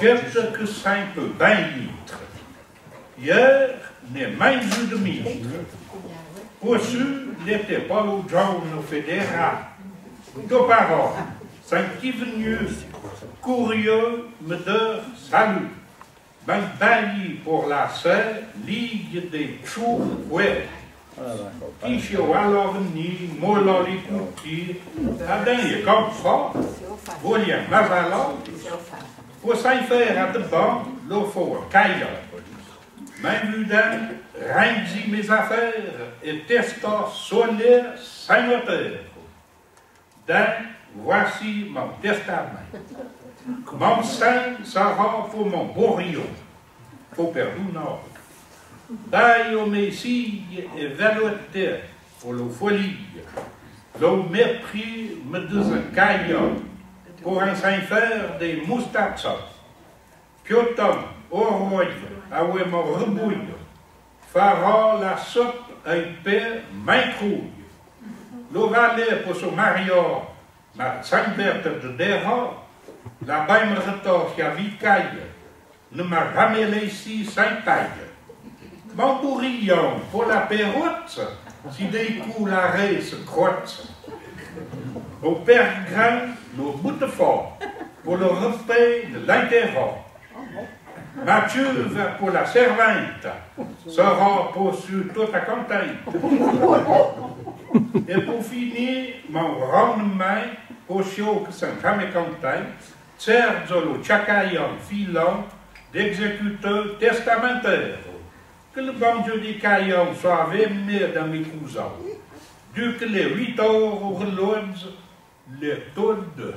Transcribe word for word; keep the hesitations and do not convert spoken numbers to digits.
Queutse que simple bin litre. Hier, n'é main vu de mitre. Possu, l'été pa lo djon no fédéra. To parò, sin qui venu, courieu, me deur, salut. Bin baillé pour la sè, ligue de tchour, ouais. Qui chio alò veni, molò li couti, adin e comme fa, volia mazalò, pour s'y faire à de bon, lo fo caillò. Main vu d'in, ringi mes affaires, et testa sonner sin notaire. Din, voici mon testament. Mon sin sera pour mon borio, fo perdonar. Dai o me sille e velote, pour lo folie. Lo mépris me dezin caillò, pour in sin faire de moustacha. Pioton, o roye, avoué mon rebouille, fara la sope ai pé main crouille. Lo valet pour son mario, ma sin verte de dera, la bain me retorche à vicaille, ne m'a jamais laissé sin taille. Mon bourillon pour la perrotte, si des coups la raie se crotte. Au père grain, lo boutefort, pour le repas de l'intérêt. Mathieu va pour la servante, sera pour sur toute la contente. Et pour finir, mon rendement, pour ceux que sont jamais contents, Serge lo chacaillon filon d'exécuteur testamentaire. Que le bon Dieu des caillons soit avec moi dans mes cousins. Du que les huit heures au relodge, les taux de.